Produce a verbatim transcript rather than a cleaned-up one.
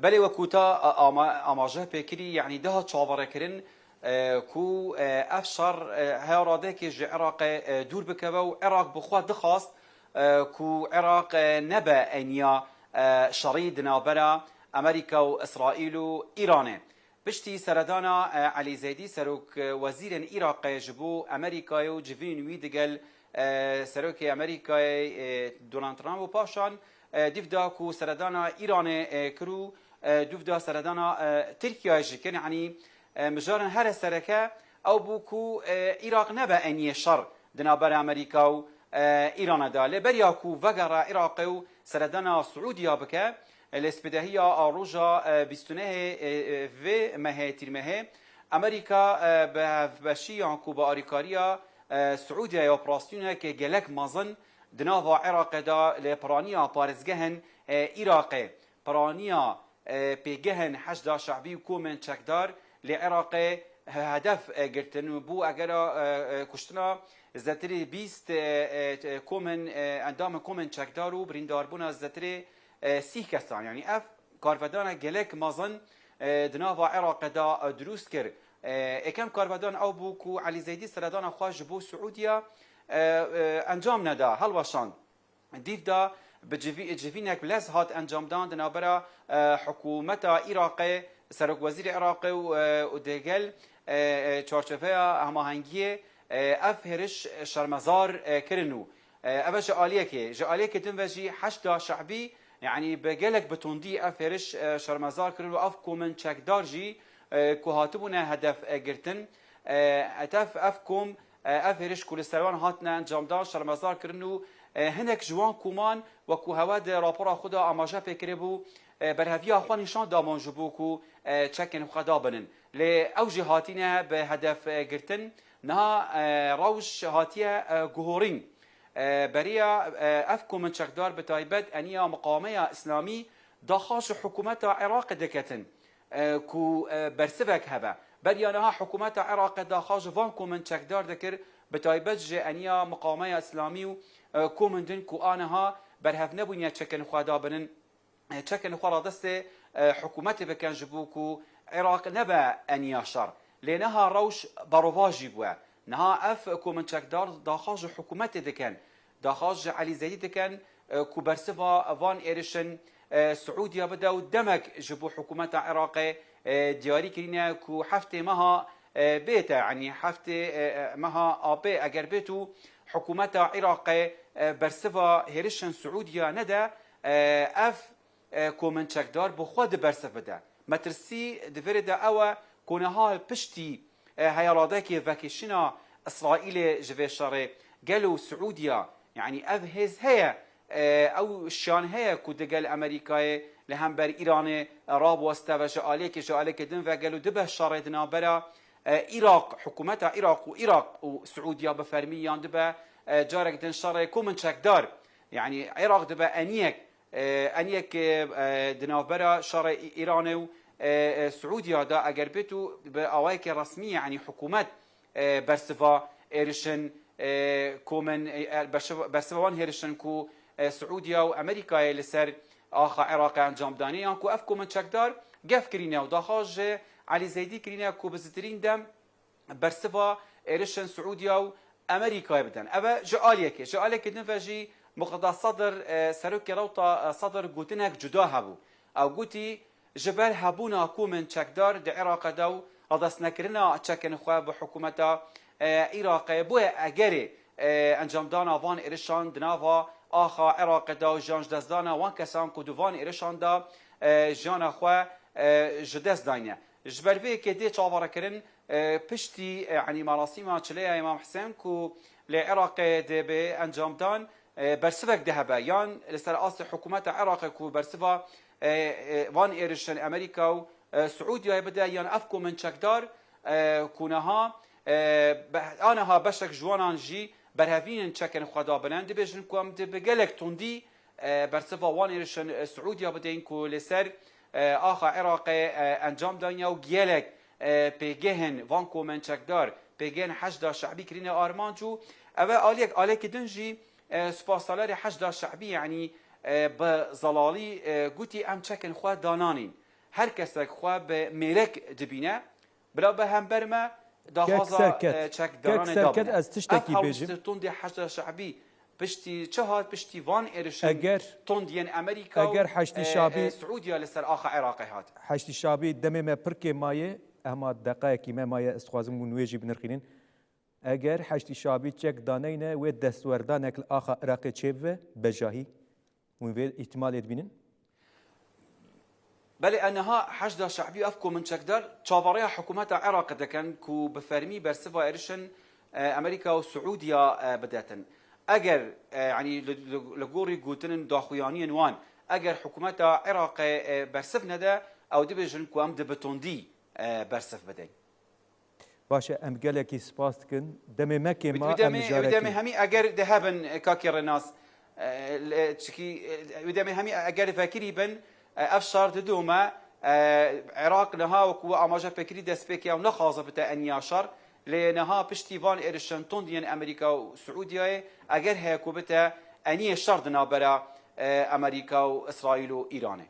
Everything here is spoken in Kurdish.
Belê, wekû te, e, ama-, amaje pê kirî, yanî dihat çaverêkirin, e, ku, e, ev şer, e, heya radekê ji Iraqê, e, dûr bikeve û Iraq bi xwe dixwast, e, ku Iraq, e, nebe eniya, e, şerî di navbera Amerîka û Îsraîl û Îranê. Piştî seredana, e, Elî Zeydî, serok, e, wezîrên Iraqê ji bo Amerîkayê û civîn wî digel, e, serokê Amerîkayê, e, Donald Trump û paşan, e, dîv da ku seredana Îranê, e, kir û, e, dûv da seredana, e, Tirkiyeyê jî kir. Yanî, e, mijarên here sereke ew bû ku, e, Iraq nebe eniyê şer di navbera Amerîka û, e, Îranê de. Lê beriya ku vegere Iraqê û seredana Siûdiya bike, e, lê spidehiya a roja, e, bîst û nehê, e, e, vê mehê tîrmehê, Amerîka, e, bi hevbeşî yan ku bi arîkariya, e, Siûdiyayê operasyoneke gelek mezin di nava Iraqê de li piraniya parêzgehên, e, Iraqê, piraniya, e, pêgehên Heşda Şe'bî û komên çekdar li Iraqê he-, hedef, e, girtin û bû egera, e, e, kuştina zêdetirê bîst, e, e, komên, e, endamên komên çekdar û birîndarbûna zêdetirê, e, sîh kesan. Yanî ev karvedana gelek mezin, e, di nava Iraqê de, e, dirûst kir. E, êkem karvedan ew bû ku Elî Zeydî seredana xwe ji bo Siûdiya, e, e, encam neda, hilweşand. Dîv da bi civî-, civînek bi lez hat encamdan di navbera, e, hikûmeta Iraqê, serokwezîrê Iraqê û, e, û digel, e, e, çarçoveya hemahengiyê, e, ev hêriş şermezar, e, kirin û, e, ev e ji aliyekê. Ji aliyekê din ve jî Heşda Şe'bî, yanî bi gelek bi tundî ev hêriş, e, şermezar kirin û ev komên çekdar jî, e, ku hatibûne hedef, e, girtin, e, etev ev kom, e, ev hêriş ku li ser wan hatine encamdan şermezar kirin û, e, hinek ji wan koman wekû hewe di rapora xwe de amaje pê kiribû, e, berheviya xwe nîşan dabûn ji bo ku, e, çekên xwe dabinin. Lê ew jî hatine bi hedef, e, girtin. Niha, e, rewş hatiye, e, guhorîn. E, beriya, e, ev komên çekdar bi taybet eniya Miqameya Îslamî daxwaz ji hikûmeta Iraqê diketin, e, ku, e, bersivek hebe. Beriya niha hikûmeta Iraqê daxwaz ji van komên çekdar dikir, bi taybet ji eniya Miqameya Îslamî û, e, komên din ku aniha berhev nebûniye çekên xwe dabinin, e, çekên xwe radestê, e, hikûmetê bikin ji bo ku Iraq nebe eniya şer. Lê niha rewş berovajî bûye. Niha ev komên çekdar daxwaz ji hikûmetê dikin. Daxwaz ji Elî Zeydî dikin, e, ku bersiva van êrişin, e, Siûdiya bide û demek ji bo hikûmeta Iraqê, e, diyarî kirîne ku heftê meha, e, bête, yanî heftê, e, e, meha apê eger bêt û hikûmeta Iraqê, e, bersiva hêrişên Siûdiya nede, e, ev, e, komên çekdar bi xwe di bersiv bide. Metirsî di vê rê de ew e ku niha piştî, e, heya radekê vekişîna Îsraîlê ji vê şerê, gelo Siûdiya, yanî ev hêz heye, e, ew şiyan heye ku digel Amerîkayê li hember Îranê, e, rabiweste ve ji aliyekê, ji aliyekê din ve gelo dibe şerê di navbera, e, Îraq, hikûmeta Îraq û Îraq û Siûdiya bi fermî yan dibe, e, carek din şerê komên çekdar, yanî Îraq dibe eniyek, e, eniyek, e, di navbera şerê Î-, Îranê û, e, e, Siûdiya de eger bêt û bi awayekî resmî, yanî hikûmet, e, bersiva êrişin, e, komên, e, bersiva, bersiva wan hêrişin ku, e, Siûdiya û Amerîkayê li ser axa Iraqê encam danî, yan ku ev komên çekdar gef kirîne û daxwaz ji Elî Zeydî kirîne ku bi zittirîn dem bersiva êrişên Siûdiya û Amerîkayê bidin. Ev e ji aliyekê. Ji aliyekê din ve jî Muqteda Sedir, e, serokê rewta, e, Sedir gotinek cuda hebû. Ew gotî, ji ber hebûna komên çekdar di Iraqê de û radestnekirina çekên xwe bi hikûmeta, e, Iraqê, bûye egerê, e, encamdana van êrişan di nava axa Iraqê de û jiyan ji destdana wan kesan ku di van êrişan de, e, jiyana xwe, e, ji dest dayne. Ji ber vê yekê dê çaverêkirin, e, piştî, e, yanî merasîma çileya Îmam Hisên ku li Iraqê dê bê encamdan, e, bersivek dihebe yan li ser astê hikûmeta Iraqê ku bersiva, e, e, van êrişên Amerîka û, e, Siûdiyayê bide yan ev komên çekdar, e, ku niha, e, be-, aniha beşek ji wanan jî berhevînên çekên xwe dabinin, dibêjin ku em dê bi gelek tundî, e, bersiva wan êrişên, e, Siûdiya bidin ku li ser, e, axa Iraqê, e, encam daniya û gelek, e, pêgehên van komên çekdar, pêgehên Heşda Şe'bî kirîne armanc û ev e aliyek, aliyekî din jî, e, spasdalerê Heşda Şe'bî, yanî, e, bi zelalî, e, gotî em çekên xwe dananîn. Her kesek xwe bi mêrek dibîne, bila bi hember me daxwaza çekdaranê dabine. Ev hewlîstir tundê Heşda Şe'bî piştî çi hat, piştî van êrişin tund yên Amerîka û Siûdiya li ser axa Iraqê hat? Heşdî Şabî demê me pir kêm maye, hema deqayekî me maye, ez dixwazim hûn wê jî binirxînin. Eger Heşdî Şabî çek daneyne, wê destwerdanek li axa Iraqê çêbibe, bejahî. Hûn vê îhtimalê dibînin? Belê, e niha Heşda Şe'bî ev ku min çekdar çaverêya hikûmeta Iraqê dikin ku bi fermî bersiva êrişin e, Amerîka û Siûdiya e, bidetin. Eger e, yanî li, li, li gorî gotinên daxuyaniyên wan, eger hikûmeta Iraqê e, bersiv nede, ew dibêjin ku em di bi tundî e, bersiv bidin. Baş e, em gelekî spas dikin. Demê me kêm ma, em mijarek. Wî demê hemî eger de hebin, e, Kakê Renas, e, çikî, e, wî demê hemî eger vekirî bin, e, ev şar didome, e, Iraq niha wekî we amaje pêkirî destpêkê ew nexwaze bite eniya şar, lê niha piştî van êrişên tund yên Amerîka û Siûdiyayê eger heye ku bite eniyê şer di navbera, e, Amerîka û Îsraîl û Îranê.